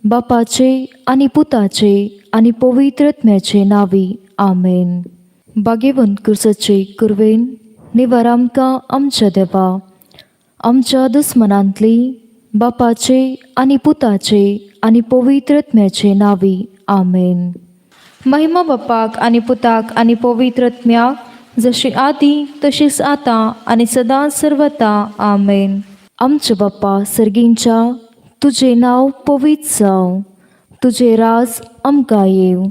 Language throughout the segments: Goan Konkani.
बापाचे आनी पुताचे आनी पवित्र आत्म्याचे नांवी आमेन. भाग्यवंत कुर्साचे कुरवेन निवार आमकां आमच्या देवा आमच्या दुस्मनांतली बापाचे आनी पुताचे आनी पवित्र आत्म्याचे नांवी आमेन. महिमा बापाक आनी पुताक आनी पवित्र आत्म्याक, जशी आदी तशीच आतां आनी सदां सर्वता. आमेन. आमचे बाप्पा सर्गींच्या, तुजें नांव पवित्र जावं, तुजें राज आमकां येवं,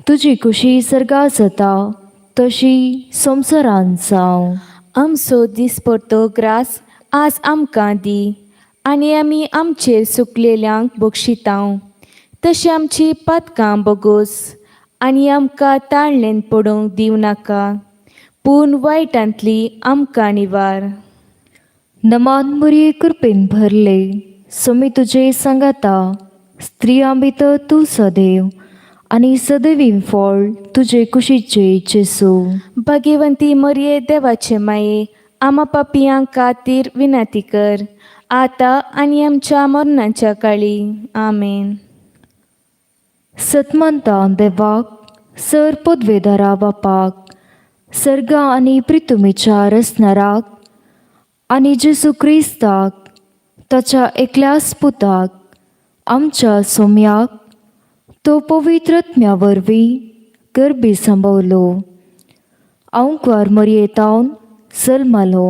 तुजी खुशी सर्गा जाता तशी संवसारांत जावं. आमचो दिसपडतो ग्रास आज आमकां दी आनी आमी आमचेर सुकलेल्यांक बक्षितांव तशी आमची पातकां बगोस आनी आमकां ताळणेन पडूंक दिवं नाका पूण वायटांतली आमकां निवार. नमान मुरये, कृपेन भरले, सोमी तुजे सांगाता, स्त्रियां भितर तूं सदैव आनी सदैवी फळ तुजे कुशीचे जेसू. भाग्यवंती मरये, देवाचे माये, आमा पापयां खातीर विनंती कर आतां आनी आमच्या मरणाच्या काळी. आमेन. सतमंता देवाक, सर पदवेदारा बापाक, सर्गा आनी प्रितुमीच्या रसनाराक आनी जेसू क्रिस्ताक ताच्या एकल्याच पुताक आमच्या सोम्याक, तो पवित्र आत्म्या वरवीं गर्भी सांबावलो, आंकवार मरयेतावन जल्मालो,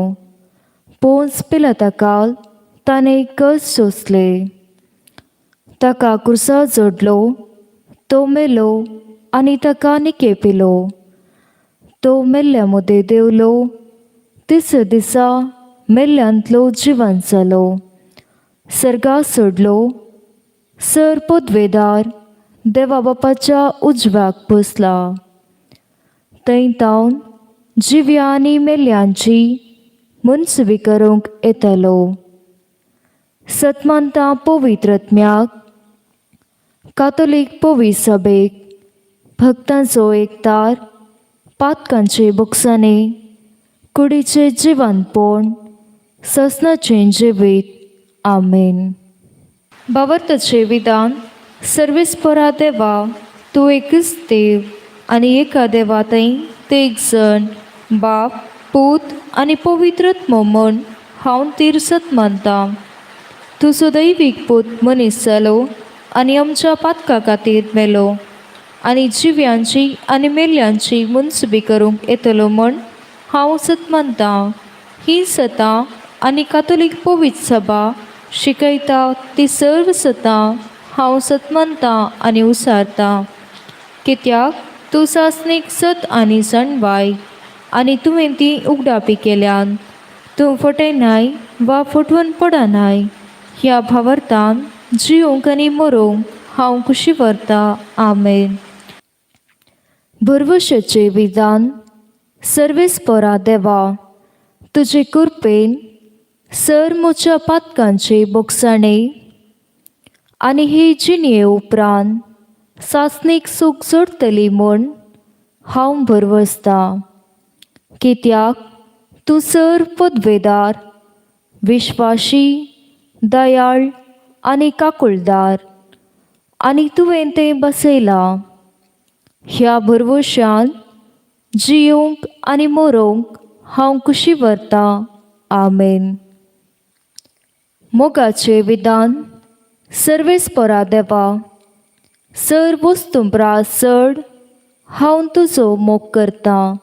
पोंच पिलाताकाल ताणें कस सोंसले, ताका कुर्सा जोडलो, तो मेलो आनी ताका निकेपिलो, तो मेल्ल्या मदें देंवलो, तिसऱ्या दिसा मेल्ल्यांतलो जिवन जालो, सर्गा सोडलो, सर पदवेदार देवा बापाच्या उजव्याक बसला, थंय तावन जिव्या आनी मेल्ल्यांची मुनसुबी करूंक येतलो. सतमानता पवित्र आत्म्याक, कातोलीक पवित्र सभेक, भक्तांचो एकतार, पातकांचे बोगसाणे, कुडीचें जिवनपण, ससनाचें जिवीत. आमेन. भावार्थाचें विधान. सर्वेस्परा देवा, तूं एकच देव आनी एका देवा थंय तेग जण बाप, पूत आनी पवित्र आत्मो म्हूण हांव तीर्सत मानतां. तुजो दैवीक पूत मनीस जालो आनी आमच्या पातका खातीर मेलो आनी जिव्यांची आनी मेल्ल्यांची मुनसुबी करूंक येतलो म्हूण हांव सत मानतां. ही सतां आनी कातोलीक पवित्र सभा शिकयता ती सर्व सतां हांव सत मानतां आनी उसारतां, कित्याक तूं सासणीक सत आनी सणवाय आनी तुवें ती उगडापी केल्यान. तूं फटयनाय वा फटवून पडनाय. ह्या भावार्थान जिवंक आनी मरोंक हांव खुशी व्हरतां. आमेन. भरवशाचें विधान. सर्वेस्परा देवा, तुजे कृपेन सर म्हज्या पातकांचे बोगसाणे आनी हे जिणये उपरांत सासणीक सूख जोडटली म्हूण हांव भरवसतां, कित्याक तूं सर पदवेदार, विश्वाशी, दयाळ आनी काकुळदार आनी तुवें तें बसयलां. ह्या भरवशान जियोंक आनी मरोंक हांव खुशी व्हरतां. आमेन. मोगाचें विधान. सर्वेस्परा देवा, सर वस्तूं प्रास चड हांव तुजो मोग करतां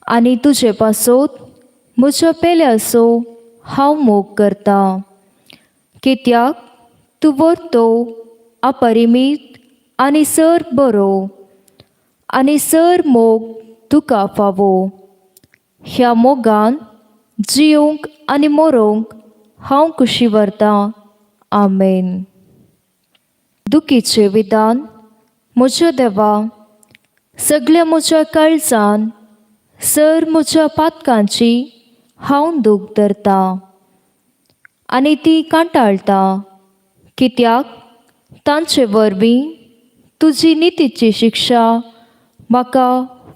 आनी तुजे पासत म्हज्या पेल्याचो हांव मोग करतां, कित्याक तूं व्हरतो, अपरिमीत आनी सर बरो आनी सर मोग तुका फावो. ह्या मोगान जियोंक आनी मरोंक हांव खुशी व्हरतां. आमेन. दुखीचें विधान. म्हज्या देवा, सगल्या म्हज्या काळजान सर म्हज्या पातकांची हांव दूख धरतां आनी ती कांटाळटा, कित्याक तांचे वरवीं तुजी नितीची शिक्षा म्हाका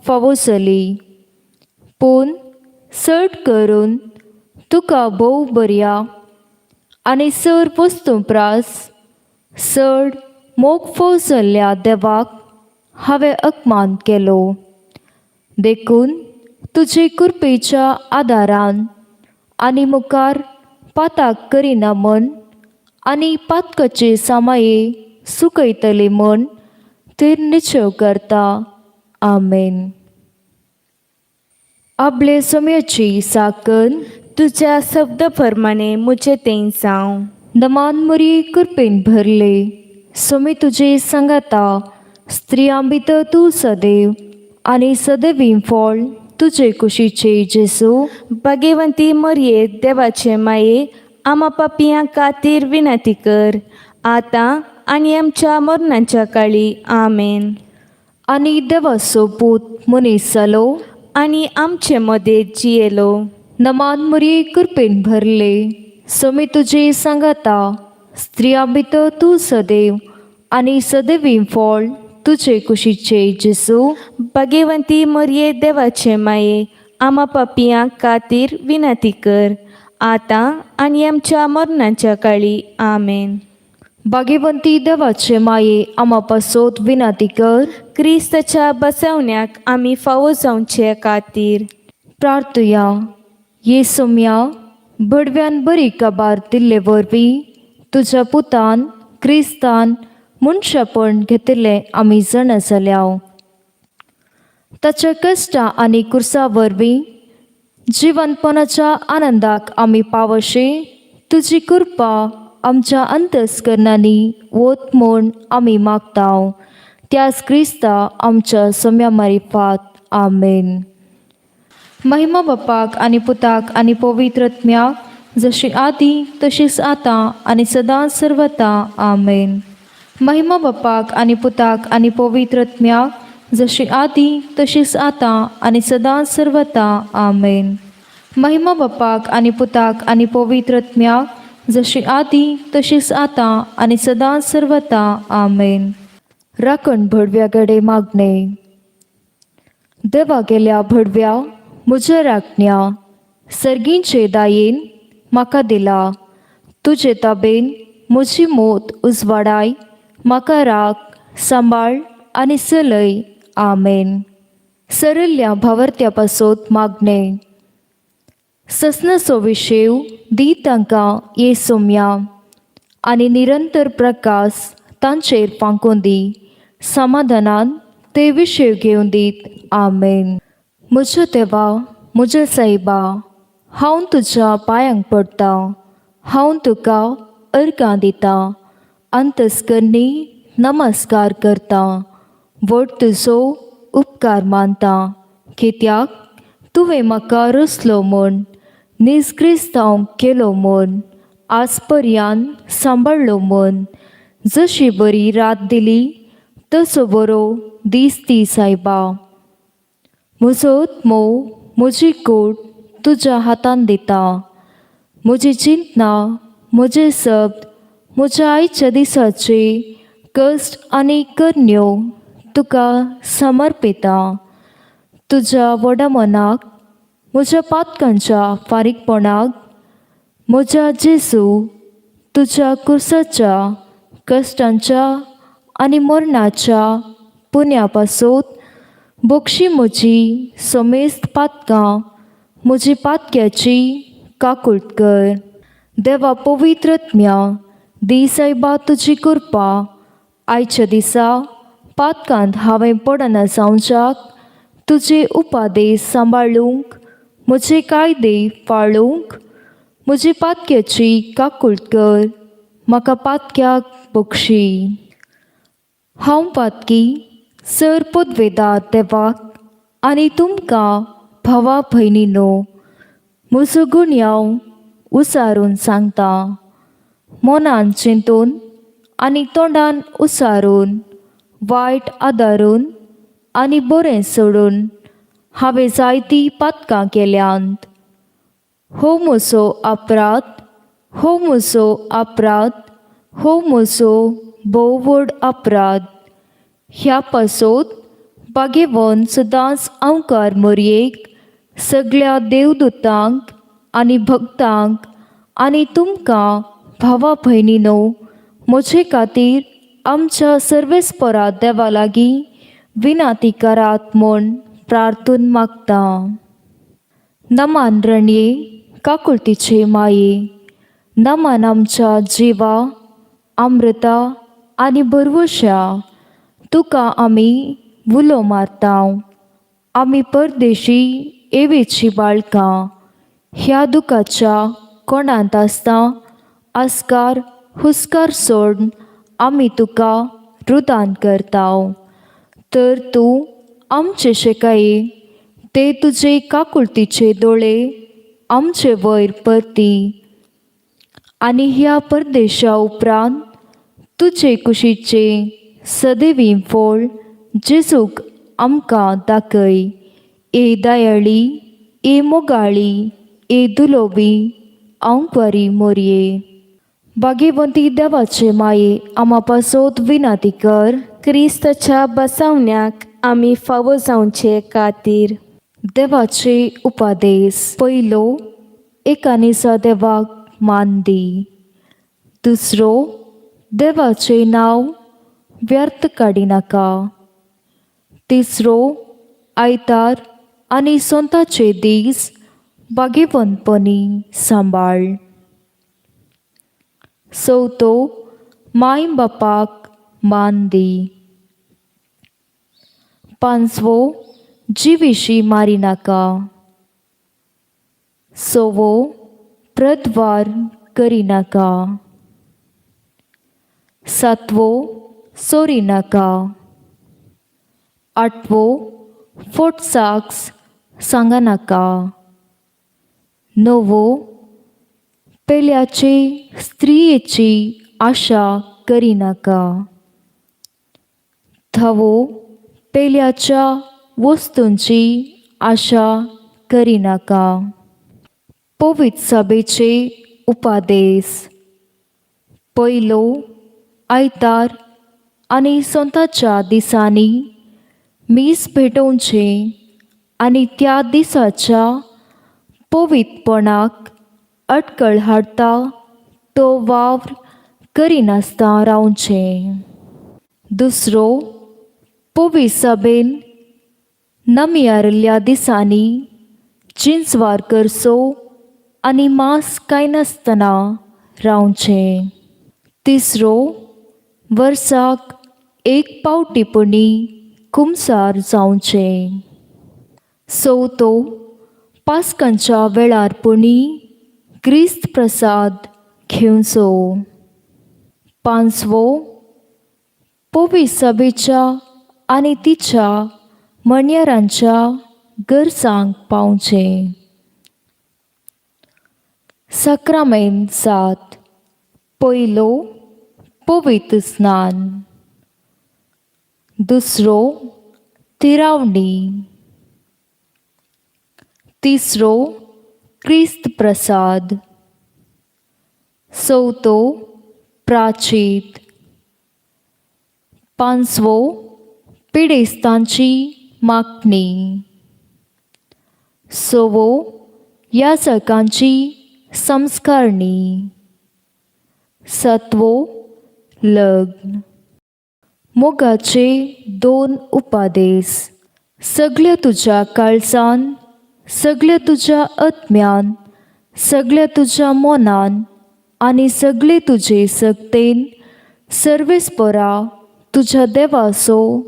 फावो जाली. पूण चड करून तुका भोव बऱ्या आनी सर वस्तूं प्रास चड मोग फोव जाल्ल्या देवाक हांवें अपमान केलो. देखून तुजे कृपेच्या आदारान आनी मुखार पाताक करिना म्हण आनी पातकाचे सामाये सुकयतले म्हण थीर निश्चेव करता. आमेन. आपले समयाची साकन तुज्या शब्द प्रमाणे म्हजें तें जावं. दमान मुरी कृपेन भरले, सुमी तुजे सांगाता, स्त्रियां भितर तूं सदैव आनी सदैवी फळ तुजे कुशीचे जेजू. भाग्यवंती मरये देवाचे माये, आमा पापयां खातीर विनंती कर, आतां आनी आमच्या मरणाच्या काळी. आमेन. आनी देवाचो पूत मनीस जालो आनी आमचे मदें जियेलो. नमान मुरी कृपेन भरले, सुमी तुजे सांगाता, स्त्रियां भितर तूं सदैव आनी सदैवी फळ तुजे कुशीचे जेजू. भाग्यवंती मरये देवाचे माये, आमा पापयां खातीर विनंती कर, आतां आनी आमच्या मरणाच्या काळी. आमेन. भाग्यवंती देवाचे माये, आमा पासोत विनाती कर. क्रिस्ताच्या बसवण्याक आमी फावो जावचे खातीर. प्रार्थुया. ये सोम्या, बडव्यान बरी काबार दिल्ले वरवीं तुज्या पुतान क्रिस्तान मनशापण घेतिल्लें आमी जाणा जाल्या. ताच्या कश्टां आनी कुर्सा वरवीं जिवनपणाच्या आनंदाक आमी पावशी तुजी कृपा आमच्या अंतस्करणांनी वत म्हूण आमी मागता. त्याच क्रिस्ता आमच्या सोम्या मारिफात. आमेन. महिमा बापाक आनी पुताक आनी पवित्र आत्म्याक, जशी आदी तशीच आतां आनी सदां सर्वता. आमेन. महिमा बापाक आनी पुताक आनी पवित्र आत्म्याक, जशी आदी तशीच आतां आनी सदां सर्वता. आमेन. महिमा बापाक आनी पुताक आनी पवित्र आत्म्याक, जशी आदी तशीच आतां आनी सदां सर्वता. आमेन. राखण भडव्या कडेन मागणें. देवा गेल्या भडव्या, म्हज्या राखण्या, सर्गींचे दायेन म्हाका दिला तुजे ताबेन म्हजी मोत उजवाडाय, म्हाका राख, सांबाळ आनी चलय. आमेन. सरल्ल्या भावर्त्या पासत मागणें. ससनाचो विशेव दी तांकां ये सोम्या आनी निरंतर प्रकाश तांचेर फांकून दी, समाधानान ते विशेव घेवन दीत. आमेन. म्हज्या देवा, म्हज्या सायबा, हांव तुज्या पांयांक पडटा, हांव तुका अर्गां दितां, अंतस्कर्णी नमस्कार करता, व्हड तुजो उपकार मानता, कित्याक तुवें म्हाका रचलो म्हूण, नीज क्रिस्तांव केलो म्हूण, आज पर्यंत सांबाळ्ळो म्हूण, जशी बरी रात दिली तसो बरो दीस दी सायबा. म्हजो आत्मो, म्हजी कूड तुज्या हातान दिता, म्हजी चिंतना, म्हजे शब्द, म्हज्या आयच्या दिसाचे कश्ट आनी करण्यो तुका समर्पिता. तुज्या व्हडा मनाक म्हज्या पातकांच्या फारीकपणाक, म्हज्या जेजू, तुज्या कुर्साच्या कश्टांच्या आनी मरणाच्या पुण्या पासत बक्षी म्हजी समेस्त पातकां, म्हजी पातक्याची काकूळट कर. देवा पवित्र आत्म्या, दी सायबा तुजी कृपा आयच्या दिसा पातकांत हांवें पडना जावच्याक, तुजे उपादेश सांबाळूंक, म्हजे कायदे पाळूंक, म्हजी पातक्याची काकूळट कर, म्हाका पातक्याक बक्षी. हांव पातकी सर पदवेदार देवाक आनी तुमकां भावा भयणीनो म्हजो गुन्यांव उसारून सांगता. मनान चिंतून आनी तोंडान उसारून, वायट आदारून आनी बरें सोडून हांवें जायतीं पातकां केल्यांत. हो म्हजो अपराध, हो म्हजो अपराध, हो म्हजो भोव व्हड अपराध. ह्या पासत भागेवन सदांच अंवकार मोरयेक, सगळ्या देवदूतांक आनी भक्तांक आनी तुमकां भावा भयणीनो म्हजे खातीर आमच्या सर्वेस्परा देवा लागीं विनाती करात म्हूण प्रार्थून मागता. नमान रणये काकुळतीचे माये, नमान आमच्या जिवा अमृता आनी भरवश्या, तुका आमी उलो मारता. आमी परदेशी एवेची बाळकां ह्या दुखाच्या कोणांत आसता आस्कार हुस्कार सोडून आमी तुका रुदान करता. तर तूं आमचे शेकाये ते तुजे काकुळतीचे दोळे आमचे वयर परती आनी ह्या परदेशा उपरांत तुजे कुशीचे सदैवी फळ जेजूक आमकां दाखय. ए दयाळी, ए मोगाळी, ए दुलोबी आंकवारी मोरये, भागेवंती देवाचे माये, आमा पासत विनाती कर. क्रिस्ताच्या बसावण्याक आमी फावो जावचे खातीर. देवाचे उपादेस. पयलो, एका निसा देवाक मान दी. दुसरो, देवाचें नांव व्यर्थ काडिनाका. तिसरो, आयतार आनी सोंताचे दीस भागेवंतपणी सांबाळ. चवथो, माय बापाक मान दी. पांचवो, जिविशी मारिनाका. सवो, प्रद्वार करिनाका. सातवो, चोरिनाका. आठवो, फट साक्ष सांगनाका. णवो, पेल्याचे स्त्रियेची आशा करिनाका. धावो, पेल्याच्या वस्तूंची आशा करिनाका. पवित्र सभेचे उपादेस. पयलो, आयतार आनी सोंताच्या दिसांनी मीस भेटोवचें आनी त्या दिसाच्या पवित्रपणाक अटकळ हाडटा तो वावर करिनासतना रावचें. दुसरो, पवित्र सभेन नमियारिल्ल्या दिसांनी जिन्सवार करचो आनी मांस खायनासतना रावचें. तिसरो, वर्साक एक पावटी पुणी कुमसार जावचें. चवथो, पास्कांच्या वेळार पुणी क्रिस्त प्रसाद घेवचो. पांचवो, पवित्र सभेच्या आनी तिच्या म्हणयारांच्या गरजांक पावचें. साक्रामेंत सात. पयलो, पवित्र स्नान. दुसरो, थिरावणी. तिसरो, क्रिस्त प्रसाद. चवथो, प्राचीत. पांचवो, पिडेस्तांची मागणी. सवो, याजकांची संस्कारणी. सातवो, लग्न. मोगाचे दोन उपादेस. सगल्या तुज्या काळजान, सगल्या तुज्या आत्म्यान, सगल्या तुज्या मनान आनी सगळे तुजे सक्तेन सर्वेस्परा तुज्या देवाचो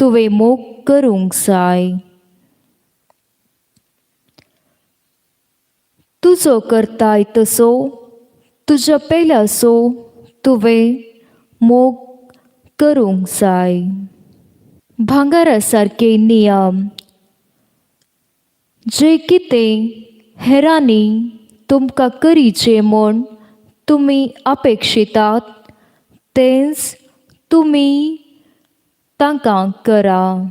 तुवें मोग करूंक जाय. तुजो करताय तसो तुज्या पेल्याचो तुवें मोग करूंक जाय. भांगरा सारके नियम. जे कितें हेरांनी तुमकां करीचें म्हूण तुमी अपेक्षितात तेंच तुमी तांकां करा.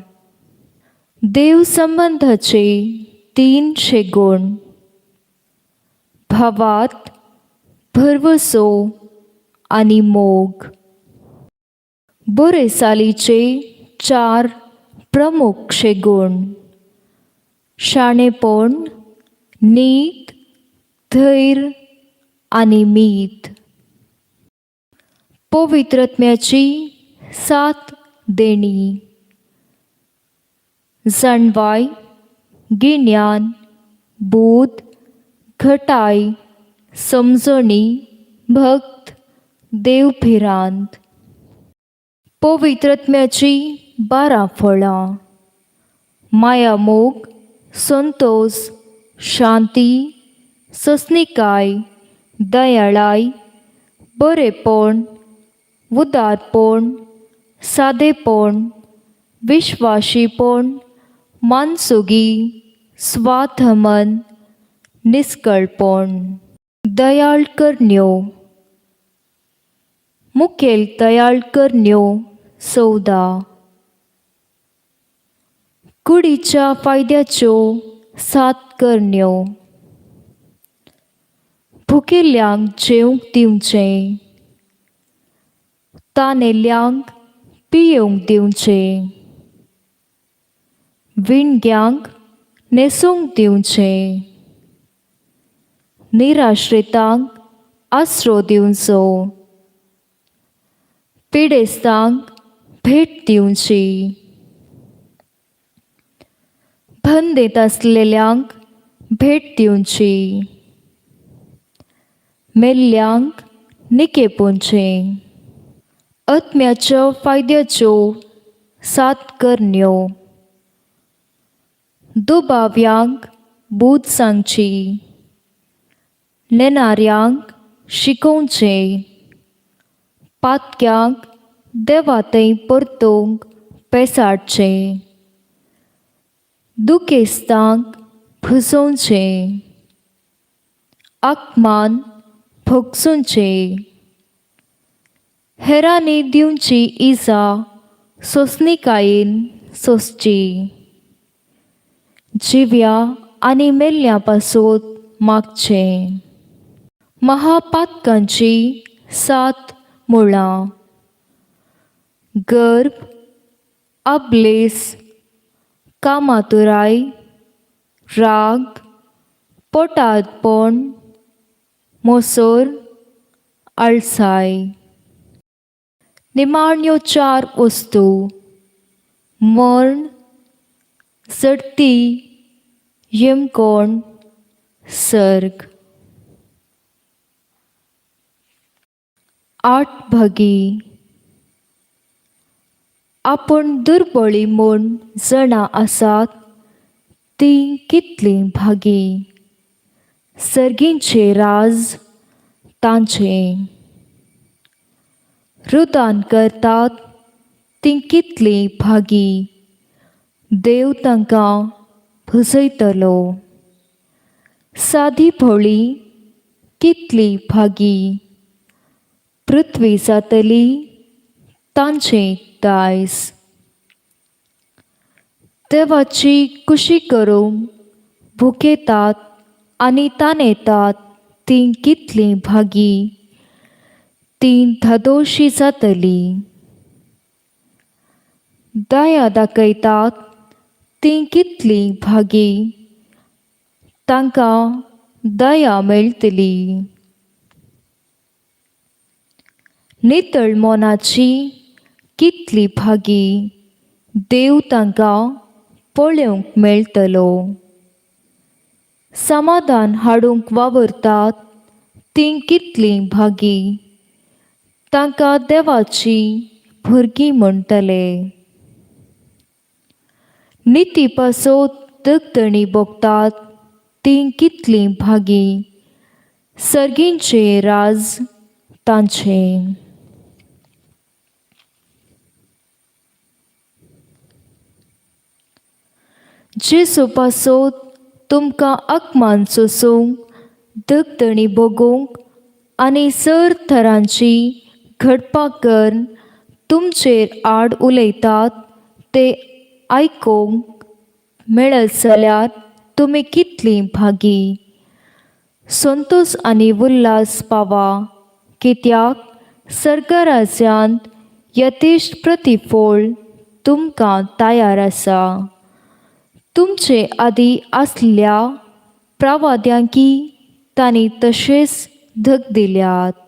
देव संबंधाचे तीन शेगूण. भावात, भरवसो आनी मोग. बरे सालीचे चार प्रमुख शेगूण. शाणेपण, नीत, धैर्य आनी मीत. पवित्रत्म्याची सात देणी. जाणवाय, गिन्यान, बूद, घटाय, समजणी, भक्त, देवभिरांत. पवित्रत्म्याची 12 फळां. मायामोग, संतोस, शांती, सस्निकाय, दयाळाय, बरेपण, उदारपण, सादेपण, विश्वाशीपण, मानसुगी, स्वाथमन, निस्कळपण. दयाळ करण्यो. मुखेल दयाळ करण्यो 14. कुडीच्या फायद्याच्यो सात करण्यो. भुकेल्ल्यांक जेवंक दिवचें, तानेल्ल्यांक पियेवंक दिवचें, विणग्यांक न्हेसूंक दिवचें, निराश्रितांक आसरो दिवचो, पिडेस्तांक भेट दिवची, बंदेत आसलेल्यांक भेट दिवची, मेल्ल्यांक निकेपोवचें. आत्म्याच्या फायद्याच्यो सात करण्यो. दुबाव्यांक बूद सांगची, नेणाऱ्यांक शिकोवचें, पातक्यांक देवा थंय परतूंक पेसाडचें, दुखेस्तांक भुजोवचें, आकमान भोगसुचें, हेरांनी दिवची इजा सोंसणिकायेन सोंसची, जिव्या आनी मेल्ल्या पासून मागचें. महापातकांची सात मुळां. गर्भ, आबलेस, कामातुराय, राग, पोटातपण, मोसोर, आळसाय. निमाण्यो चार वस्तू. मर्ण, चडती, यमकोण, सर्ग. आठ भगी. आपूण दुर्बळी म्हूण जाणा आसात तीं कितलीं भागी, सर्गींचें राज तांचें. रुदान करतात तीं कितलीं भागी, देव तांकां भुजयतलो. सादी भोळी कितली भागी, पृथ्वी जातली तांचें दायज. देवाची कुशी करूंक भुकेतात आनी तानेतात तीं कितलीं भागी, तीं धादोशी जातलीं. दया दाखयतात तीं कितलीं भागी, तांकां दया मेळटली. नितळ मनाची कितली भागी, देव तांकां पळोवंक मेळटलो. समाधान हाडूंक वावुरतात तीं कितलीं भागी, तांकां देवाची भुरगीं म्हणटले. निती पासत दगदणी भोगतात तीं कितलीं भागी, सर्गींचें राज तांचें. जेजू पासत तुमकां अकमान सोसूंक, दगदणी भोगूंक आनी सर थरांची घडपां करून तुमचेर आड उलयतात ते आयकूंक मेळत जाल्यार तुमी कितलीं भागी. संतोस आनी उल्हास पावा, कित्याक सर्गराज्यांत यथेश्ट प्रतिफळ तुमकां तयार आसा. तुमचे आदीं आसल्या प्रवाद्यांकी तांणी तशेंच धग दिल्यात.